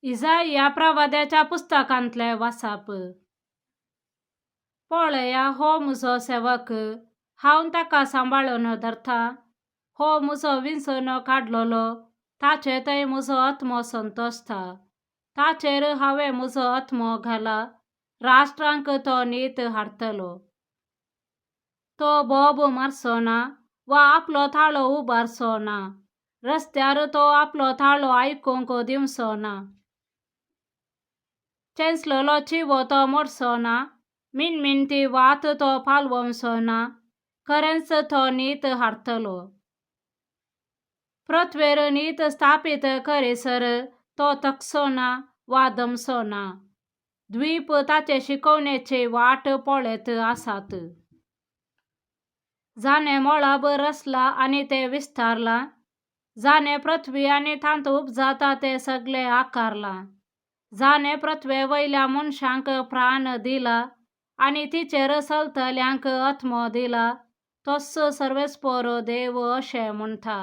इजाइया प्रवाद्याच्या पुस्तकांतलें वाचप. पळया हो म्हजो सेवक, हांव ताका सांबाळून धरता. हो म्हजो विंचून काडलेलो, ताचे थंय म्हजो आत्मो संतोशता. ताचेर हांवें म्हजो आत्मो घाला, राष्ट्रांक तो नीत हाडटलो. तो बोब मारचो ना वा आपलो ताळो उबारचो ना, रस्त्यार तो आपलो ताळो आयकूंक दिवचो ना. चेंचलेलो चिवो तो मोडचो ना, मिणमिणती वात तो पालवचो ना, खरेंच तो नीत हाडटलो. पृथ्वेर नीत स्थापीत करीसर तो थकचो ना वा दमचो ना. द्वीप ताचे शिकवणेची वाट पळयत आसात. जाणें मळब रचलां आनी तें विस्तारलां, जाणें पृथ्वी आनी तांत उपजाता तें सगळें आकारलां, जाणें पृथ्वे वयल्या मनशांक प्राण दिला आनी तिचेर चलतल्यांक आत्मो दिला, तोच सर्वेस्पर देव अशें म्हणटा.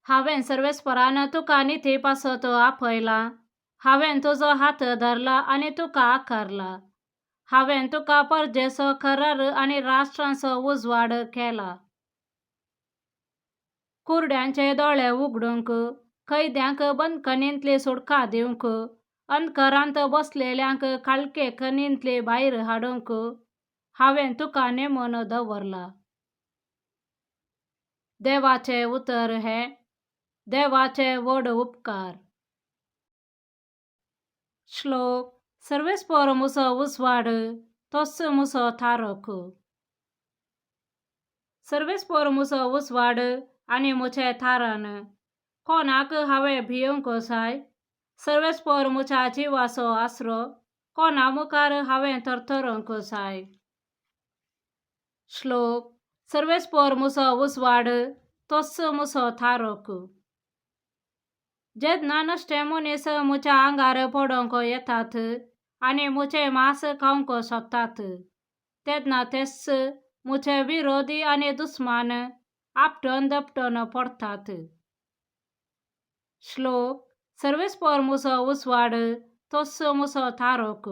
हांवें सर्वेस्परान तुका निती पासत आपयला, हांवें तुजो हात धरला आनी तुका आकारला. हांवें तुका परजेचो करार आनी राष्ट्रांचो उजवाड केला. कुरड्यांचे दोळे उगडूंक, कैद्यांक बंदखणींतली सुटका दिवंक, अंधकारांत बसलेल्यांक काळखे खणींतली भायर हाडूंक हांवें तुका नेमून दवरला. देवाचें उतर हें. देवाचे व्हड उपकार. श्लोक. सर्वेस्पर म्हजो उजवाड, तोच म्हजो तारक. सर्वेस्पर म्हजो उजवाड आनी म्हजें तारण, कोणाक हांवें भियोंक जाय? सर्वेस्पर म्हज्या जिवाचो आसरो, कोणा मुखार हांवें थरथरोंक जाय? श्लोक. सर्वेस्पर म्हजो उजवाड, तोच म्हजो तारक. जेन्ना नश्टे मनीस म्हज्या आंगार पडोंक येतात आनी म्हजें मांस खावंक सोदतात, तेन्ना तेच म्हजे विरोधी आनी दुस्मान आपटून धपटून पडटात. श्लोक. सर्वेस्पर म्हजो उजवाड, तोच म्हजो तारक.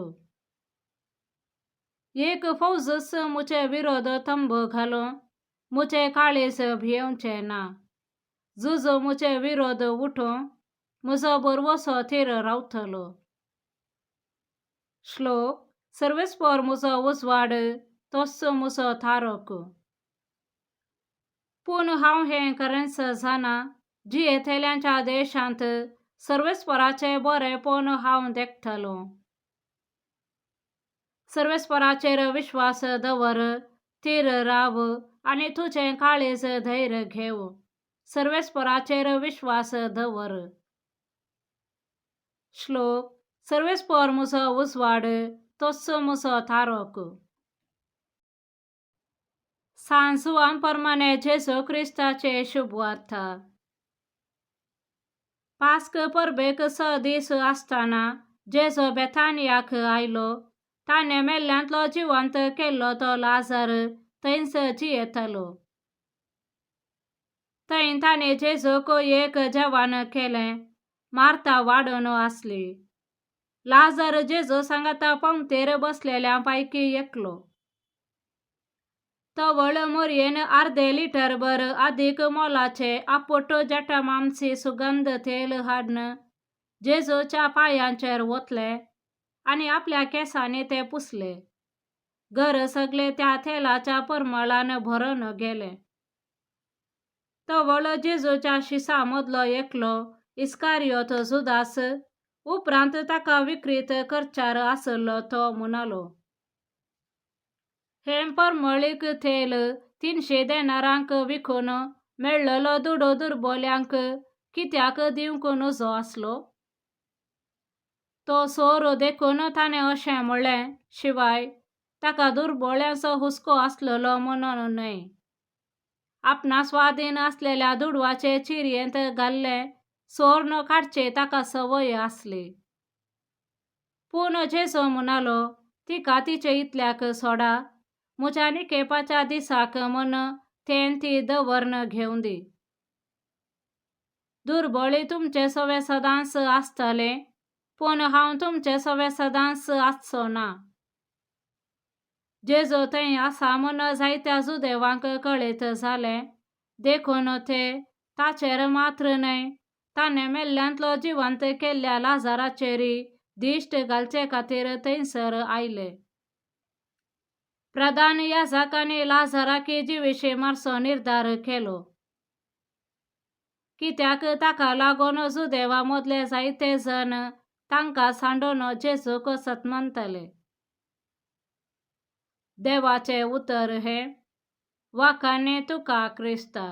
एक फौजच म्हजे विरोध तंब घालूं, म्हजें काळीज भियेवचें ना. झूज म्हजे विरोध उठूं, म्हजो भरवंसो थीर रावतलो. श्लोक. सर्वेस्पर म्हजो उजवाड, तोच म्हजो तारक. पूण हांव हें खरेंच जाणा, जियेतल्यांच्या देशांत सर्वेस्पराचें बरेंपण हांव देखतलों. सर्वेस्पराचेर विश्वास दवर, थीर राव आनी तुजें काळीज धैर्य घेव. सर्वेस्पराचेर विश्वास दवर. श्लोक. सर्वेस्पर म्हजो उजवाड, तोच म्हजो तारक. सांत जुवान प्रमाणे जेजू क्रिस्ताचे शुभवार्ता. पास्क परबेक 6 दीस आसतना जेजू बेथानियाक आयलो. ताणें मेल्ल्यांतलो जिवंत केल्लो तो लाजार थंयच जियेतालो. थंय ताणें जेजूक एक जेवण केलें. मार्ता वाडून आसली. लाजार जेजू सांगाता पंक्तीर बसलेल्या पैकी एकलो. तवळ मोरयेन अर्दे लिटरभर अदीक मोलाचें आपुट जटामांसी सुगंध तेल हाडून जेजूच्या पांयांचेर ओतलें आनी आपल्या केंसांनी ते पुसले. घर सगळें त्या तेलाच्या परमळान भरून गेलें. तवळ जेजूच्या शिसां मदलो एकलो, इस्कारियोत जुदास, उपरांत ताका विक्रीत करच्यार आसलो तो म्हणालो, हें परमळीक तेल 300 देनारांक विकून मेळ्ळलो दुडू दुर्बोल्यांक कित्याक दिवंक नजो आसलो? तो चोर देखून ताणें अशें म्हणलें, शिवाय ताका दुर्बोळ्यांचो हुस्को आसलेलो म्हणून न्हय. आपणा स्वाधीन आसलेल्या दुडवाचे चिरयेंत घाल्लें सोर्ण काडचें ताका संवय आसली. पूण जेजू म्हणालो, तिका तिचे इतल्याक सोडा, म्हज्या निकेपाच्या दिसाक म्हण तें ती दवਰਨ घेवं दी. दुर्बळी तुमचे सवे सदांच आसतले, पूण हांव तुमचे सवे सदांच आसचो ना. जेजू थंय आसा म्हूण जायत्या जुदेवांक कळीत जालें, देखून ते ताचेर मात्र न्हय, ताणें मेल्ल्यांतलो जिवंत केल्ल्या लाजाराचेरय दिश्ट घालचे खातीर थंयसर आयले. प्रधान याजकांनी लाजाराक जिविशीं मारचो निर्धार केलो, कित्याक ताका लागून जुदेवा मदले जायते जण तांकां सांडून जेजूक सतमानताले. देवाचें उतर हें. वाखाणे तुका क्रिस्ता.